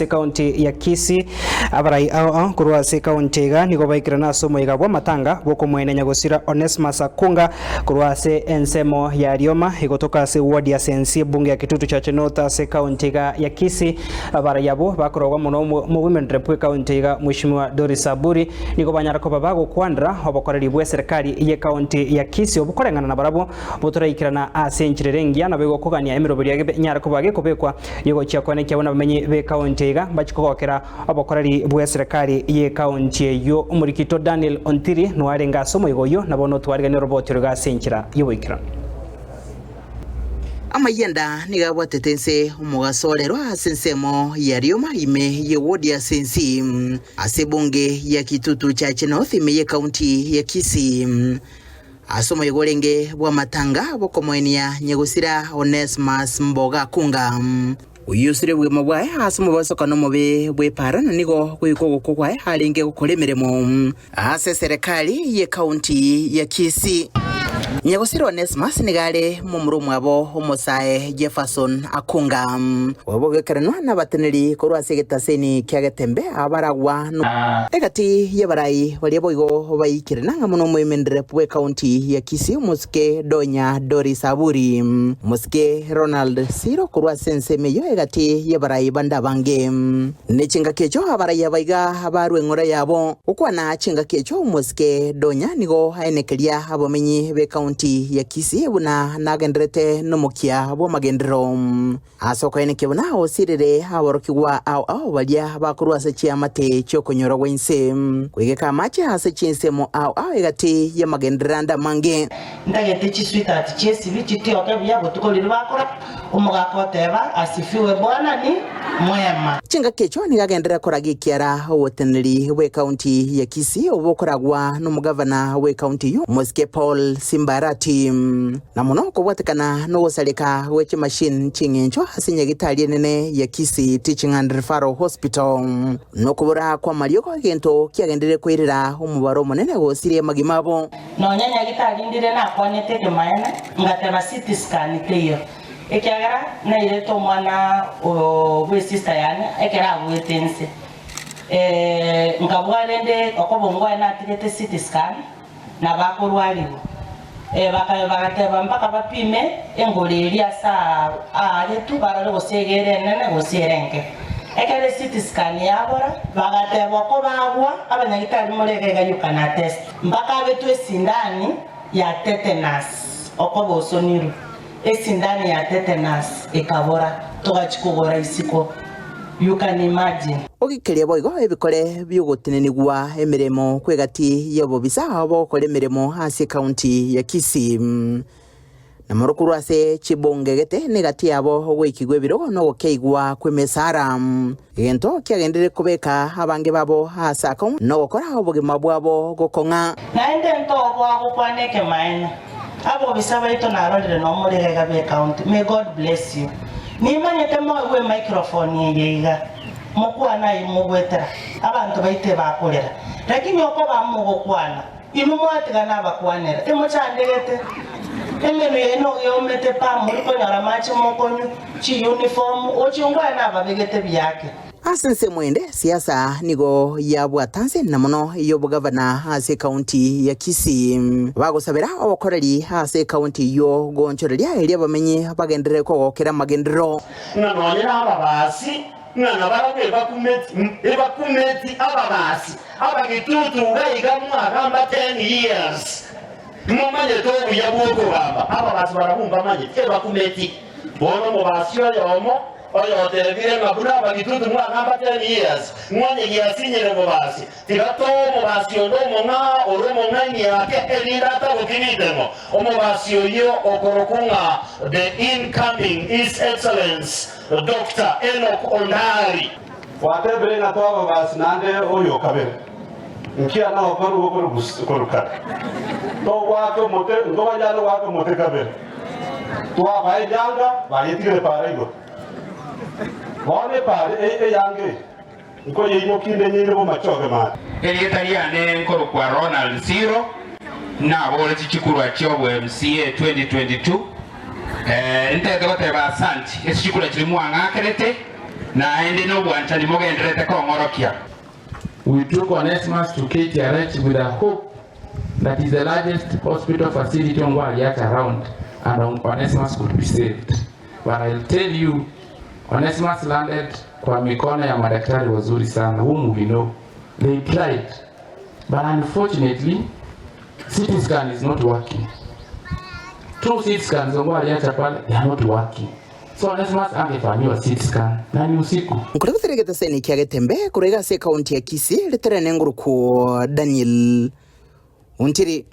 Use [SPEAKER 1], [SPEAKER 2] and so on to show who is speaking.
[SPEAKER 1] ase ekaunti ya Kisii. Abarai ao ao korwa ase ekaunti iga nigo baikerana ase omoyega bw'amatanga bw'okomoenia nyagosira Onesmus Akunga korwa ase ensemo ya Rioma egotoka ase eward ya Sensi ebunge ya Kitutu Chache North ase ekaunti iga ya Kisii. Abarai abwo bakorogwa mono omo Women Rep bw'ekaunti iga Mweshimiwa Doris Aburi nigo banyara koba bagokwanera obokoreri bw'eserekari y'ekaunti ya Kisii obokoreng'ana nabarabwo botoraikerana ase enchera ere engiya naboigo kogania emeroberio enyare koba gekobekwa y'ogochia koenekia buna abamenyi b'ekaunti iga mbachie kogokera obokoreri bw'eserekari y'ekaunti eyio. Omorikito Daniel Ontiri noarenge ase omoigo oyio na bono otwariganie oroboti oroiga ase enchera y'oboikeranu.
[SPEAKER 2] Amayianda nigo abwatete inse omogaso orero ase ensemo ya Rioma ime y'ewodi ya Sensi ase ebunge ya Kitutu Chache North ime y'ekaunti ya Kisii. Ase omoyega orenge bw'amatanga bw'okomoenia nyagosira Onesmus Mboga Kunga. Oyio osire obogima bwaye ase omobasokano omobe bw'epaara na nigo goika ogokwa kwaye arenge gokora emeremo ase eserekari y'ekaunti ya Kisii. Nyagosira Onesmus nigo are momura omwabo omosae Jefferson Akunga. Obogekeranwa nabateneri korwa ase egetaseni kia Getembe abaragwa Egati y'abarai baria boigo baikire nang'amo nomoimenere bw'ekaunti ya Kisii omosike Donya Doris Aburi, omosike Ronald Siro korwa ase ensemo eyio egati y'abarai bande abange. Ne chingaki echio abarai aba iga barwe eng'ora yabo. Gokwana chingaki echio omosike Donya nigo aenekeria abamenyi b'ekaunti ya Kisii buna nagenderete nomokia bw'amagenderero. Ase okoenekia buna osirire aborokigwa ao ao baria bakorwa ase chiamate chi'okonyora gwa inse, koigeka amache ase chinsemo ao ao egati y'amagenderero ande amange.
[SPEAKER 3] Ntagete chisweetheart chi'esibi chitioke buya botuko riria bakora, omogaka oteba, Asifiwe Bwana ni mwema.
[SPEAKER 2] Chingaki echio nigo agenderera koraga ekiara oboteneneri bw'ekaunti ya Kisii obokoragwa nomogavana bw'ekaunti eyio Omosike Paul Simbarati. Na mono kobwatekana nogosareka gwe chimachine chi'eng'encho ase nyagitari enene ya Kisii Teaching and Referral Hospital, nokobora kw'amariogo egento kiagenderire koirera omobaro omonene gosiria amagima abo.
[SPEAKER 3] Nonya nyagitari ndire nakwanete ekemaene, ngateba CT scan teiyo, ekiagera nairete omwana oo bw'esister yane ekero aguete inse. Nkabua rende okoba ongwae natigete CT scan, na bakorwarigwa. Bagateba mpaka bapime engoro eria ase aaretu, barore gose iga ere enene gose ere enke. Ekero ecT scan yabora, bagateba okobagwa abanyagitari more iga iga you can attest. Mpaka abetwe esindani ya tetanus okoba osonirwe. Esindani ya tetanus ekabora, togachia kogora isiko. You can imagine.
[SPEAKER 2] Ogikeria boigo ebikore bi'ogotenenigwa emeremo kw'egati y'obobisa bogokora emeremo ase ekaunti ya Kisii. Na moro korwa ase chibunge gete negati yabo ogoikigwa ebirogo na ogokeigwa kw'emesara. Egento kiagenderire kobeka abange babo aase akong'u nogokora obogima bwabo gokong'a.
[SPEAKER 3] Naende ntoboa gokwana ekemaene. Abobisa baito narorire nomorero iga b'ecounty. May God bless you. Nimanyete moegwe emicrophone eye iga, mokwane ayio mogwetera, abanto baito ebakorera. Lakini okoba mogokwana, inwe mwatiga nabakwanera, emochandegete. Emenwa yaino iga eomete pa, mori konyora amache mokonywa, chiuniform, ochio ngwae nababegete biake.
[SPEAKER 2] Ase ensemo ende, siasa nigo yabwata nse na mono y'obogavana ase ekaunti ya Kisii. Bagosabera obokoreri ase ekaunti eyio goonchoreria erio abamenyi bagenderere kogokera amagenderero.
[SPEAKER 4] Ng'a nonye nababasi, ng'a nabarabwo ebakumeti, ebakumeti ababasi, abagitutu iga iga mwagamba ten years, momanyete obuya bw'okogamba, ababasi barabwo mbamanyeti, ebakumeti. Bono omobasi oyomo Oyotebire ng'a buna abagitutu mwagamba ten years, ng'onye giasinyire obobasi, tiga toe omobasi onde omong'ao ore omong'aini ake, erinde ataboki ritemo. Omobasi oyio okorokwa ng'a the incoming His Excellence Doctor Enock Ondari.
[SPEAKER 5] Gwatebire ng'a toe ababasi naende oyo okabere, nkiana okorwa korwa kare. Togoaka omote, ntobanyare goaka omote kabere. Twabaa enyanga, bayetigire epaara igoro. Bono epaara eyanga eye nkoyeimokia inde nyeire bomachoge mane.
[SPEAKER 6] Erieta riane nkorokwa Ronald Siro, nabore chichikurwa chi'obo MCA 2022. Ntagete goteba asanti ase chikurwa chiria mwang'akerete. Naende nobwanchani mogendererete kong'orokia.
[SPEAKER 7] We took Onesmus to KTRH with a hope that is the largest hospital facility Ongwari at around and Onesmus could be saved. But I'll tell you, Onesmus landed kwa mikono ya madaktari wazuri sana whom we know. They tried. But unfortunately, CT scan is not working. Two CT scans Ongwari aliacha pale, they are not working. So Onesmus angefanyiwa CT scan na ni usiku.
[SPEAKER 2] Nkore gothere getaseni kia Getembe korwa iga ase ekaunti ya Kisii, ritere nenguru ku Daniel Ontiri.